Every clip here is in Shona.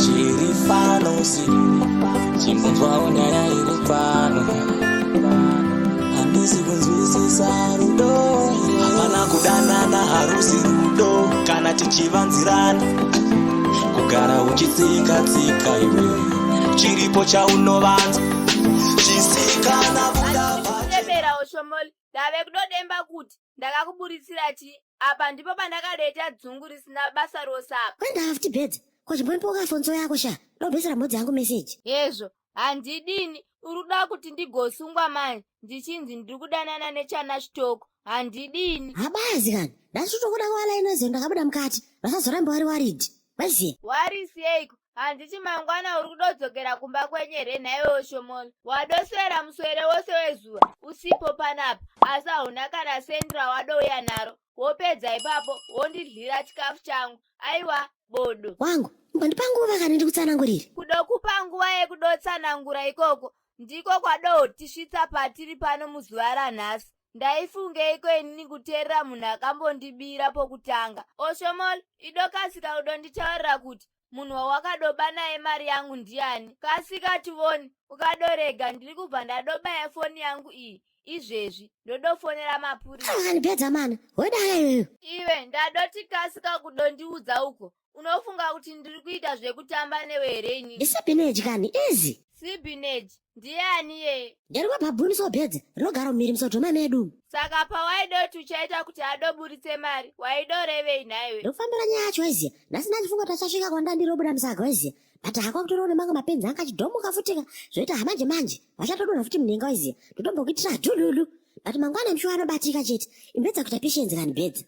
Chiri pano si chimbonzwawo nyaya iri pano. Handisi kunzwisisa rudo. Hapana kudanana, harusi rudo kana tichivanzirana. Kugara uchitsika tsika iwe, chiripo chaunovanza chisikana buda. Ndebera Oshomoli, ndave kudodemba kuti ndakakuburitsira chii apa. Ndipo pandakadeta dzungu risina basa rose apa. Kwenda futi bedzi kochimbonipoka fonso yako sha, ndobvisira mhodzi yangu meseji. Hezvo, handidini. Uri kuda kuti ndigosungwa mani ndichinzi ndiri kudanana nechana chitoko? Handidini. Habazi kani, ndachitokuda kuwalainoizo, ndakabuda mukati vasazoramba wari waridhi waiziya. Warisiyeiko? Handiti mangwana uri kudodzokera kumba kwenyu here nhaiwe Oshomoli? Wadoswera muswere wose wezuva usipo panapa, asi hauna kana sendi rawadouya naro. Wopedza ipapo wondidyira chikafu changu. Aiwa, bodo. Wangu, imbondipa nguva kani ndikutsanangurire. Kudokupa nguva yekudotsanangura ikoko ndiko kwadotisvitsa patiri pano muzuva ranhasi. Ndaifungeiko inini kuteerera munhu akambondibira pokutanga? Oshomol, idokasika kudonditaurira kuti munhu wawakadoba naye mari yangu ndiani. Kasika tivoni. Ukadorega, ndiri kubva ndadobaya foni yangu iyi izvezvi, ndodofonera mapurisa. Akanipedza mana wedaya iyoyo. Iwe, ndadoti kasika kudondiudza uko. Unofunga kuti ndiri kuita zvekutamba newe here ini? Ndisabhineji kani izi. Sibineji ndiani ye? Nderikwa bhabhuni sobhedza rinogara mumhiri musodhoma medu. Saka pawaidoti uchaita kuti adoburitse mari, waidorevei nhaiwe? Ndokufambira nyaya yacho waiziya. Nhasi ndachifunga kuti achasvika kwandandiri musaga waiziya, but hakwa kutoriwo nemamwe mapenzi anga achidhomoka futika zvoita hamanje manje vachatodonha futi munhenga waiziya. Ndotombokuitira dhululu, but mangwana mushuwa anobatika chete. Imbedza kuita patience kani bedza.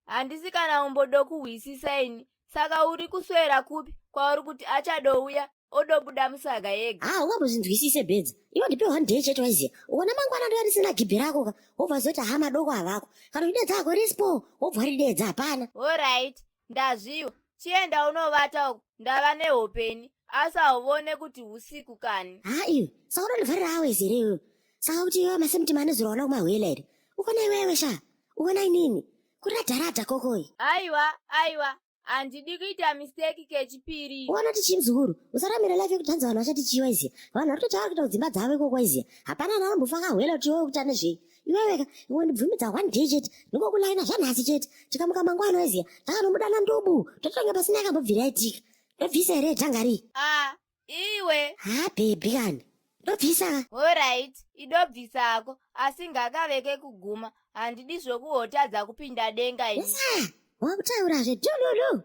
Handisi kana umbodokuhwisisa ini. Saka uri kuswera kupi kwauri kuti achadouya odobuda musaga yega? Ha, ungambozvinzwisise bedza. Iwe ndipe one day chete waiziya. Uona mangwana ndoya risina gibhi rako ka, wobva zoti ha, madoko avako. Kana uchidedza ako risipo, wobva ridedza hapana. Alright, ndazviwa. Chienda unovata uko, ndava nehopeni. Asi hauvone kuti usiku kani? Ha, iwe, saka unondivharira awezi here iwewe? Saka kuti iwewe masemutima anezuro waona kumahwela here? Ukona iwewe sha, ukona inini kuradharadha kokoi. Aiwa, aiwa, handidi kuita mistake kechipiri. Uona kuti chii muzukuru, usaramira life yekutanza vanhu vachati chii waiziya. Vanhu vari kutoti vari kuita kudzimba dzavo ikoko waiziya, hapana ana anombofa akahwela kuti iwewe kuita nezvei. Iweweka iwe, ndibvumidza one day chete, ndingokulaina zvanhasi chete. Tikamuka mangwana waiziya, takanomudana ndubu, totonge pasina yakambobvira yaitika. Ndobvisa here tangarii? A iwe. Ha, baby kani, ndobvisa ka. Alright, idobvisako, asi ngakaveke kuguma. Handidi zvokuhotadza kupinda denga ini. Yesa, wakutaurazve dhululu.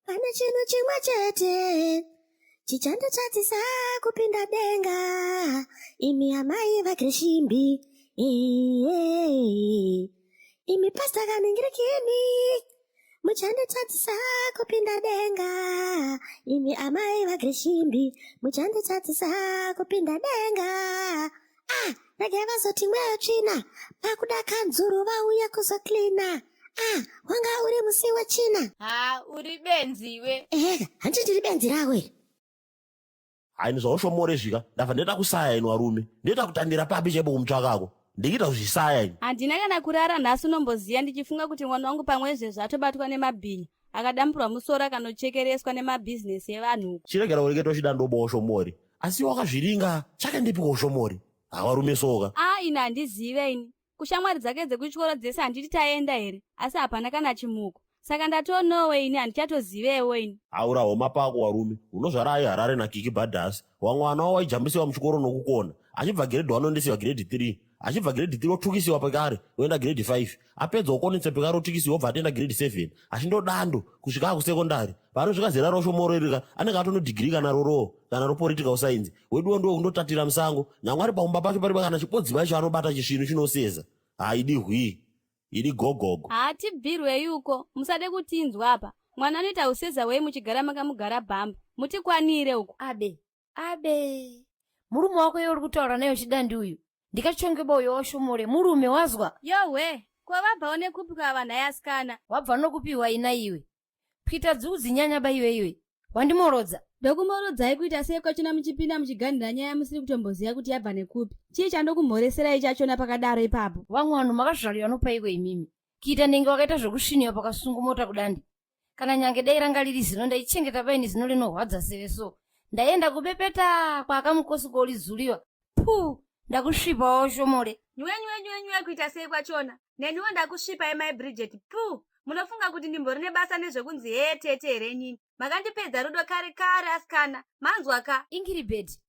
Pane chinhu chimwe chete chichanditadzisa kupinda denga, imi amai vaGreshimbi, imi pasta kaningirikini, muchanditadzisa kupinda denga. Imi amai vaGreshimbi, muchanditadzisa kupinda denga. Ah, regai vazoti mweyo tsvina, pakuda kanzuru vauya kuzoklina. Ah, wanga uri musi wechina. Ha, uri benziwe. Eheka, handiti ndiri benzi rako here? Haini zvaoshomore zvika ndabva ndoita kusaya ini warume, ndoita kutandira papi chaipo kumutsvakako, ndichiita kuzvisaya ini. Handina kana kurara nhasi unomboziya, ndichifunga kuti mwana wangu pamwe izvezvi atobatwa nemabhinya, akadamburwa musoro, akanochekereswa nemabhizinesi evanhu uko. Chiregera kureketa uchida ndoba Oshomori, asi wakazviringa chake ndipiko Oshomori? Hawarume soka. A, ini handizive ini. Kushamwari dzake dzekuchikoro dzese handiti taenda here, asi hapana kana chimuko. Saka ndatonowe ini, handichatozivewo ini. Aura homa pako warume, unozvara ayi Harare naKiki Bhadhasi. Wamwe wana waijambisiwa muchikoro nokukona, achibva grade 1 ondisiwa grade 3, achibva grade 3 otukisiwa pekare oenda grade 5, apedza okonetsa pekare otukisiwa, obva atoenda grade 7, achindodando kusvika akusekondari. Panosvika zera roshomorerika anenge atono dhigiri kana roroo kana ropolitical science. Weduwo ndiwo kundotatira musango, nyangwe ari paumba pacho pari kana chibodzima icho anobata chisvinu chinoseza. Haidi hwii, idi gogogo. Hatibvirwei uko, musade kutinzwa apa. Mwana anoita useza hwei muchigara makamugara bhamba? Mutikwanire uko. Abe, abe, murume wako iye uri kutaura naye uchida uyu ndikachongeba uyo washomore murume wazwa. Yohwe, ko vabvawo nekupi kwava nhai asikana? Wabva nokupiwa ina iwe, pwita dziudzinyanya ba iwe, iwe wandimorodza. Ndokumorodzai kuita sei kwachona, muchipinda muchiganhira nyaya musiri kutomboziva kuti yabva nekupi? Chii chandokumhoreserai chachona pakadaro ipapo? Vamwe vanhu makazvariwa nopaiko imimi, kuita nenge wakaita zvokusviniwa pakasungu mota kudandi. Kana nyange dai ranga riri zino ndaichengeta paini zino rinorwadza seve so. Ndaienda kupepeta kwakamukosi kolizuliwa. Puu, ndakusvipawo shomole. Nywe nywe nywe nywe kuita sei kwachona? Neniwo ndakusvipai mai Bridget. Puu, munofunga kuti ndimbori nebasa nezvekunzi hee tete here inini? Makandipedza rudo kare kare asikana. Manzwa ka? Ingiribheti,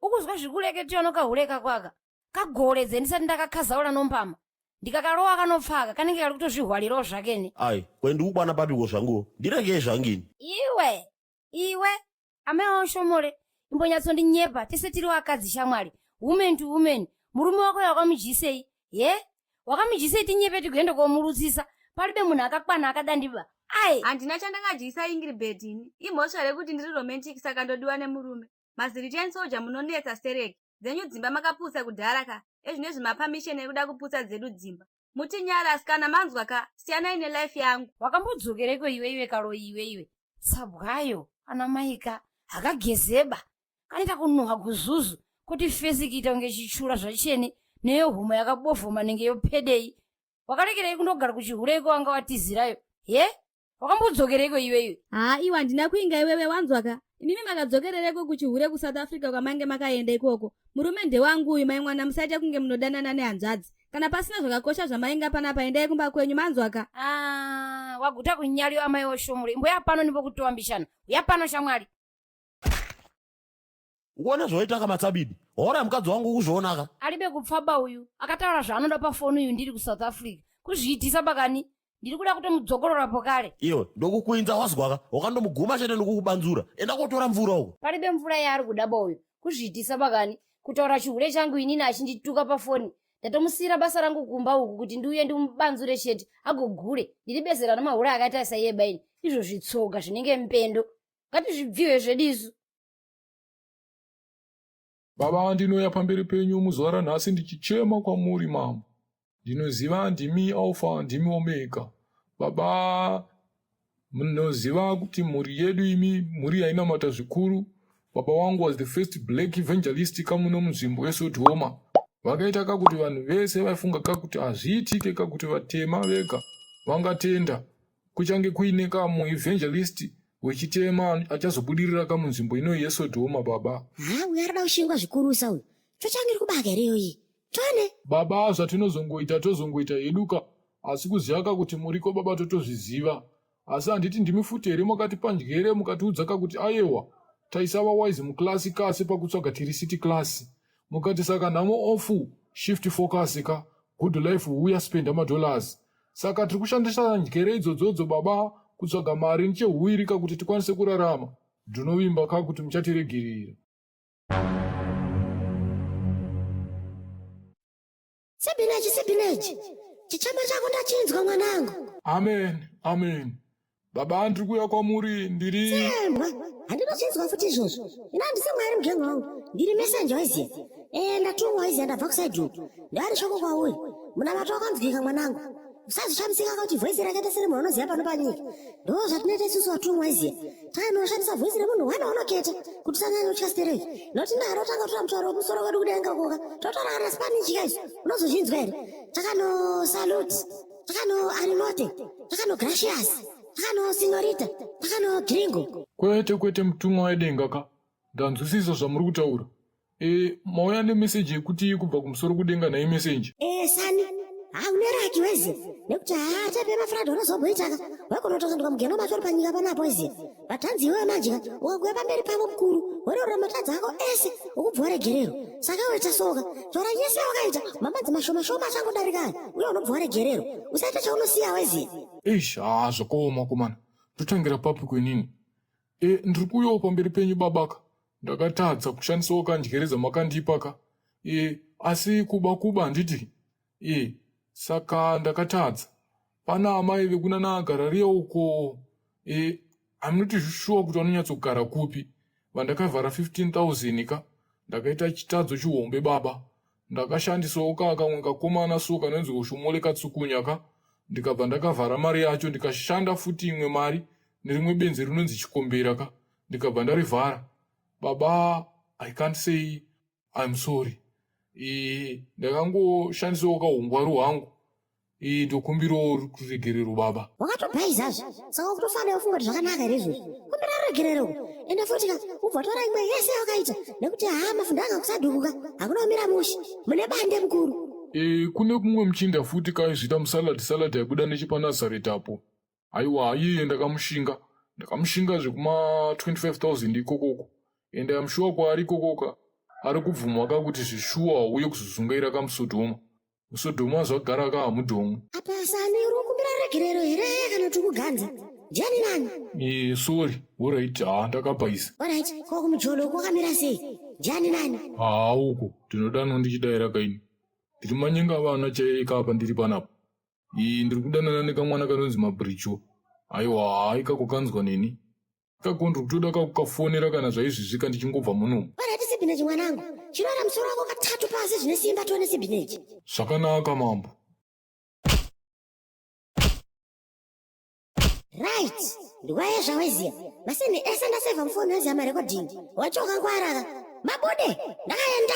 ukuzwa zvikureketewa nokahule kako aka? Kagoledze ndisati ndakakazaura nombama. Ndikakarowa kanopfaka kanenge kari kutozvihwarirawo zvakene. Ai, kwendi kukwana papiko zvanguwo. Ndiregei zvangini. Iwe, iwe, amai washomole, imbonyatsondinyepa tese tiri vakadzi shamwari. Woman to woman, murume wako wakamudyisei? Ye? Wakamudyisei tinyepe tigoenda komurutsisa? Palibe munhu akakwana akadandiba. Ai! Handina chandakadyisa Ingrid ini. Imhosva here kuti ndiri romantic saka ndodiwa nemurume? Maziritian soldier munonetsa stereki. Dzenyu dzimba makaputsa kudhara ka. Ezvinezvi mapamisheni ekuda kuputsa dzedu dzimba. Mutinyara asikana manzwa ka. Siyanai nelife yangu. Wakambodzokereko iwe iwe karoyi iwe iwe. Tsabwayo ana maika hakagezeba kanoita kunuha guzuzu kuti fesi kuita kunge chichura zvachene neyo huma yakabovhoma nenge yopedei. Wakarekerei kundogara kuchihureiko wanga watizirayo? He? Wakambodzokereiko iwe iwe? Haa iwe handina kuinga iwewe wanzwa ka. Imimi makadzokerereko kuchihure kuSouth Africa kwamange makaenda ikoko. Murume ndewangu uyu mai mwana musaita kunge munodanana nehanzvadzi. Kana pasina zvakakosha zvamainga panapa endai kumba kwenyu manzwa ka. Ah, waguta kunyaliwa amai oshomure. Imboya pano ndipo kutoambishana. Uya pano shamwari. Ukuona zvawaita ka Matsabidi? Wauraya mukadzi wangu ukuzviona ka? Alibe kupfaba uyu. Akataura zvaanoda pafoni uyu ndiri kuSouth Africa. Kuzviitisa bakani. Ndiri kuda kutomudzokorora pokale. Iwe ndokukwinza wazwa ka? Wakandomuguma chete ndokukubanzura. Enda kotora mvura uko. Palibe mvura yaari kuda ba uyu. Kuzviitisa bakani. Kutaura chihure changu inini achindituka pafoni. Ndatomusiyira basa rangu kumba uku kuti ndiuye ndimubanzure chete agogure. Ndiri bezera namahure akaita saiye baini. Izvo zvitsoga zvinenge mpendo. Ngatizvibviwe zvedu isu. Baba, ndinouya pamberi penyu muzuva ranhasi ndichichema kwamuri mambo. Ndinoziva ndimi Alfa, ndimi Omega. Baba, munoziva kuti mhuri yedu imi mhuri yainamata zvikuru. Baba wangu was the first black evangelist kamuno munzvimbo yeSodhoma. Vakaita kakuti vanhu vese vaifunga kakuti hazviitike kakuti vatema vega vangatenda. Kuchange kuine kamuevangelist wechitema achazobudirira kamunzvimbo inoyi yeSodhoma, baba. Haa uyu arikuda kushingwa zvikurusa uyu. Chochange iri kubaka here iyoyi? Tone. Baba zvatinozongoita tozongoita hedu ka asi kuziva ka kuti muriko baba totozviziva. Asi handiti ndimi futi here makatipa njere mukatiudza ka kuti ayewa taisava wise muclass ka asi pakutsvaga tiri city class. Mukati saka nhamo off shift focus ka good life huya spenda madollars. Saka tiri kushandisa njere idzodzodzo baba kutsvaga mari nechehuwiri ka kuti tikwanise kurarama. Ndinovimba ka kuti muchatiregerera. Sibhineji, sibhineji. Chichema chako ndachinzwa mwanangu. Amen, amen. Baba ndiri kuuya kwamuri ndiri Sembwa, handinochinzwa futi izvozvo. Ini handisi mwari mugengo wangu. Ndiri messenger waiziya. Eh, ndatumwa waiziya ndabva kusaidi uku. Ndari shoko kwauri. Munamato wakanzwika mwanangu. Usazvishamisika kuti voice rakaita sere munhu anoziva pano panyika. Ndo zvatinoita isusu vatumwa waiziya. Tainoshandisa voice remunhu wana unoketa kuti usanyanya kutya stereki. Noti ndaro tanga kutora mutauro wemusoro wedu kudenga ukoka. Totora kana Spanish guys. Unozozvinzwa here? Takano salute. Takano arinote. Takano gracias. Takano signorita. Takano gringo. Kwete kwete mutumwa wedenga ka. Ndanzwisisa zvamuri kutaura. E, mauya nemeseji yekuti kubva kumusoro kudenga nhai meseji. E, sani. Ha, une raki wezi. Nekuti ha, tepe mafrado unozomboitaka. Waikonotokanduka mugeno macho uri panyika panapo wezi. Vatanzi iwewe manje ka, ukakuya pamberi pavo mukuru, woreurura matadzi ako ese, ukubva waregererwa. Saka iwe tasoka, taura yese yawakaita, mamadzi mashoma shoma achangodarika aya, uye unobva waregererwa. Usaita chaunosiya wezi. Eish, haa zvakaoma komana. Ndotangira papi kwenini? E, ndiri kuuyawo pamberi penyu babaka. Ndakatadza kushandisawo kandyere dzamakandipa ka. E, asi kuba kuba handiti? E, saka ndakatadza. Pana amai vekunana Gararia uko. E, I'm not sure kuti vanonyatsogara kupi. Vandakavhara 15,000 ka. Ndakaita chitadzo chihombe baba. Ndakashandisawo ka kamwe kakomana so kanonzi Oshomole Katsukunya ka. Ndikabva ndakavhara mari yacho ndikashanda futi imwe mari nerimwe benzi rinonzi Chikombera ka. Ndikabva ndarivhara. Baba, I can't say I'm sorry. E, ndakangoshandisawo kahungwaru hwangu. Ee, ndokumbirawo ruregerero baba. Wakatobhaizazve saka ukutofanira kufunga kuti zvakanaka here izvozvo. Kumbira ruregerero ende futi ka ubva watora imwe yese yawakaita nekuti haa mafundo anga kusadhukuka hakuna kumira mushe mune bande mukuru. E, kune kumwe muchinda futi kaizviita musalad salad aibuda nechepanazareti apo. Aiwa iyeye ndakamushinga. Ndakamushinga zvekuma 25000 ikokoko. Ende I'm sure kwaari ikokoka ari kubvuma ka kuti zvishuwa uye kuzozungaira kamusodhoma. Musodhoma zvagara ka hamudhomu. Apa sani uri kukumbira ruregerero here kana kuti ukuganza? Ndiani nani? Eh, sorry. Alright, haa ndakabhaisa. Alright, ko kumujolo kwakamira sei? Ndiani nani? Haa uko ndinodanwa ndichidaira kaini. Ndiri manyenga vana chaiye ikapa ndiri panapa. Ii ndiri kudanana nekamwana kanonzi Mabrijo. Aiwa haa ikako kanzwa neni. Ikako ndiri kutoda kakukafonera kana zvaizvizvi ka ndichingobva munomu. Alright Sibineji mwanangu. Chiroera musoro wako katatu pasi zvine simba tione Sibineji. Zvakanaka mambo. Right. Ndiwaye zvaweziya. Masini ese ndaseva mufoni weziya marekodhingi. Wacho wakangwara ka. Mabude. Ndakaenda.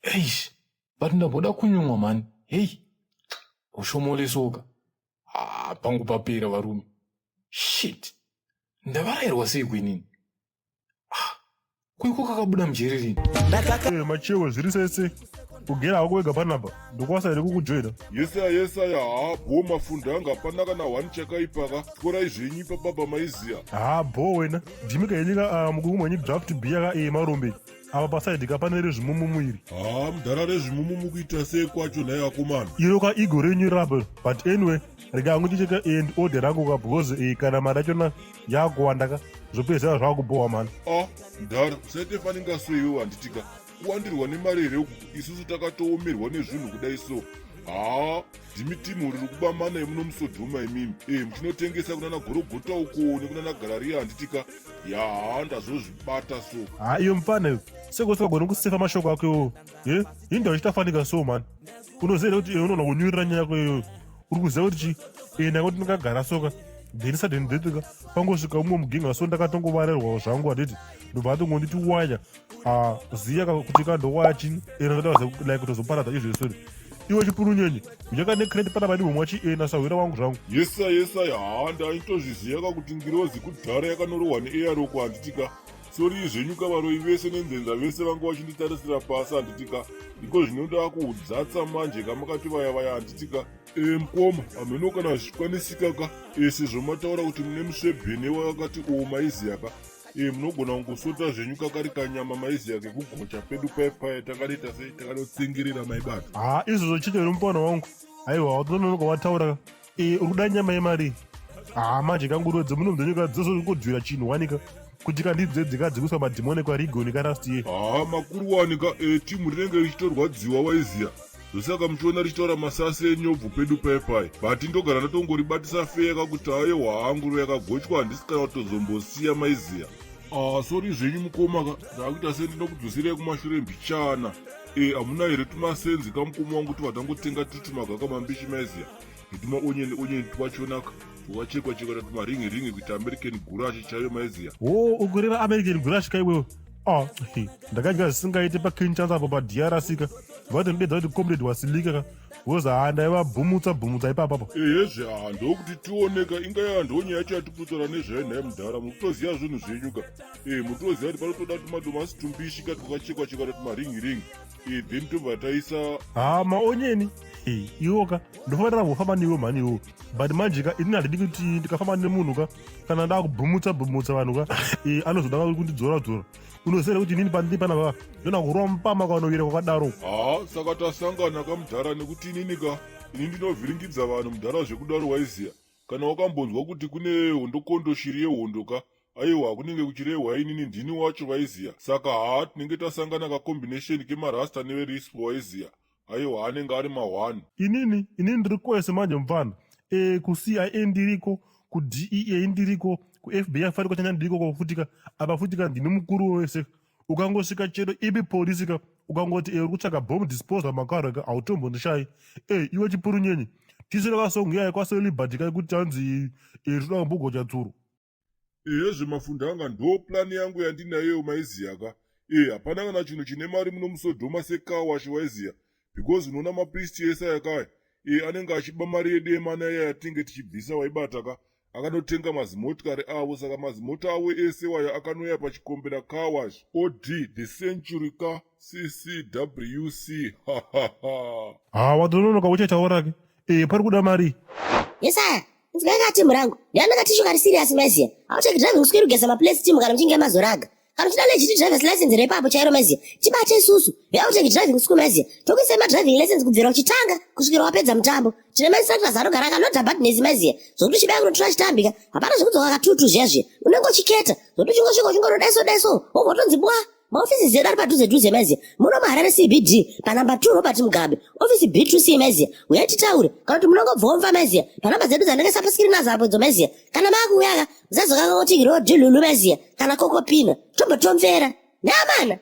Eish, but ndamboda kunyumwa mani. Hey, ushomolesoka. Ah, pangu papera varume. Shit. Ndavarairwa sei kuinini? Ah, kuiko kakabuda mujeri rini? Eh, machewe zviri sese kugera hako wega panapa ndokwanisa here kukujoina Yesaya yesaya haa bho mafundo anga hapana kana one chakaipa ka tyorai zvenyu ipa baba maiziya. Haa bho wena ndimi kayenyika ah, mukumwa nyi draft beer ka eh, marombe apa pasaidi ka pane rezvimumumu iri. Haa mudhara rezvimumumu kuita sei kwacho nhai akomana. Iro ka ego renyu rapa but anyway rega hangu ndicheka eh, ndi order rangu ka because eh, kana mari yachona yakuwanda ka zvopedzera zvakubhowa mani. Ah mudhara usaite faninga so iwewe handitika kuwandirwa nemari here uku isusu takatoomerwa nezvinhu kudai so haa ndimi timu riri kuba mana yemuno musodhoma imimi e muchinotengesa kunana gorogota uko nekunana garariya handitika yahaa ndazozvibata so Haa iyo mfana iyo seko usingagoni kusefa mashoko ako iwowo ye inda uchitafanika so mani unoziva here kuti iwe unoona kunyurira nyaya yako iyoyo uri kuziva kuti chi e ndangoti ndingagara soka then sudden death ka pangosvika umwe mugenga so ndakatongovarerwawo zvangu handiti ndobva atongonditi waya ah, ziya ka kuti ka ndowaya chini ena ndoda like kutozoparadza izvo sori iwe chipurunyenye uchaka necredit pana padi homwa chi ena sahwira wangu zvangu yesa yesa haa ndaitozviziva ka kuti ngirozi kudhara yakanorohwa neeyaroko handitika sori zvenyu ka varoyi vese nenzenza vese vanga vachinditarisira pasi handitika ndiko zvinoda kuudzatsa manje ka makati vaya vaya handitika e mukoma hameno kana zvichikwanisika ka e sezvo mataura kuti mune musvebhene wakati o maiziya ka e munogona kungosota zvenyu kakari kanyama maiziya kekugocha pedu paye paye takanoita sei takanotsingirira maibata haa izvozvo chete here mupano wangu aiwa watononoka wataura ka e uri kuda nyama yemari haa manje kanguruve dzemuno mudzenyika dzozongodzvira chinhu wanika kuti kandidzo dzikadzikuiswa madhimoni kwarigoni karast ye haa makuru wanika e timu rinenge richitorwadziwa waiziya ndosaka muchiona richitaura masasi enyobvu pedu paye paye but ndogara ndatongoribatisa feya kakuti aiwa haa nguruve yakagochwa handisi kana kutozombosiya maiziya Ah, sori zvenyu mukoma ka ndakuita sendinokudzoserei kumashure mbichana e hamuna here tumasenzi kamukoma wangu kuti vatangotenga tutumagaka mambishi maiziya netumaonyeni onyeni twachonaka twakachekwa chekwa tatumaringi ringi kuita american gurashi chaiyo maiziya wo ukureva american gurashi kaiwewe ah, ndakadya zvisingaite pakinchasa apo padrc ka vatonidedza kuti comrade wasilika ka because haa ndaivabhumutsa bhumutsa ipapapo ehezve haa ndokuti tioneka inga yaa ndonyaya yacho yatikutotaura nezvayo nhai mudhara mukutoziva zvinhu zvenyu ka e mutoziva kuti panotoda tumadomasi tumbishi ka twakachekwa chekwa tatumaringi ringi e then tobva taisa haa maonyeni iwo ka ndofanira kufamba newe mhani iwo but manje ka ini handidi kuti ndikafamba nemunhu ka kana ndakubhumutsa bhumutsa vanhu ka e, anozoda kundidzora dzora unoziva here kuti inini pandiri panapa ndona kurova mupama kanovira kwakadaro haa saka tasangana kamudhara nekuti inini ka ini ndinovhiringidza vanhu mudhara zvekudaro waiziya kana wakambonzwa kuti kune hondokondo shiri yehondo ka aiwa kunenge kuchirehwa inini ndini wacho vaiziya saka haa tinenge tasangana kacombination kemarasta neverispo waiziya aiwa anenge ari ma1 inini inini ndiri kwese manje mupfana e, kucia ndiriko kudea ndiriko kufbi fari kwachanya ndiriko kwafutika apa futika ndini mukuru wese ukangosvika chero ipi polisi ka ukangoti e uri kutsvaga bomb disposal makaro ka hautombondishayi e iwe chipurunyenye tisire kasong iya kwaselibert ka kuti hanzi e toda kumbogocha tsuro Ehe zvemafunda anga ndo plan yangu yandinayoyo maiziya ka e hapana kana chinhu chine mari muno musodhoma secar wash waiziya because unoona mapristi ese aya kaya E, anenge achiba mari yedu yemana iya yatinenge tichibvisa waibata ka akanotenga mazimotikari avo saka mazimota avo ese wayo akanouya pachikombera car wash od the century ka ccwc hahaha Ha watononoka uchaitaurake e pari kuda mari Yesaya, inzwai ka timu rangu. Ndiani katishu kari serious maiziya. Auteki driving school kugeza maplace timu kana muchinge mazoraga. Kana uchida legit driver's license repapo chairo maiziya. Tibate isusu. Veauteki driving school maiziya. Tokuisai madriving lessons kubvira uchitanga kusvikira wapedza mutambo. Tine mainstructors anogara akalodha badness maiziya. Zvokuti uchibaya kunotora chitambika. Hapana zvekudzoka katutu zviya zviya. Unenge uchiketa. Zvokuti uchingosvika uchingono daiso daiso. Wobva watonzi bwa. Maofisi edu ari padhuze dhuze maiziya. Muno muHarare CBD panamba 2 Robert Mugabe. Ofisi B2C maiziya. Uyai titaure. Kana kuti munongobvomva maiziya. Panamba dzedu dzandakaisa paskirini nadzo apo idzo maiziya. Kana makuuyaka musazokanganwa kuti rodhilulu maiziya. Kana kokopina. Tombotomvera. Neamana.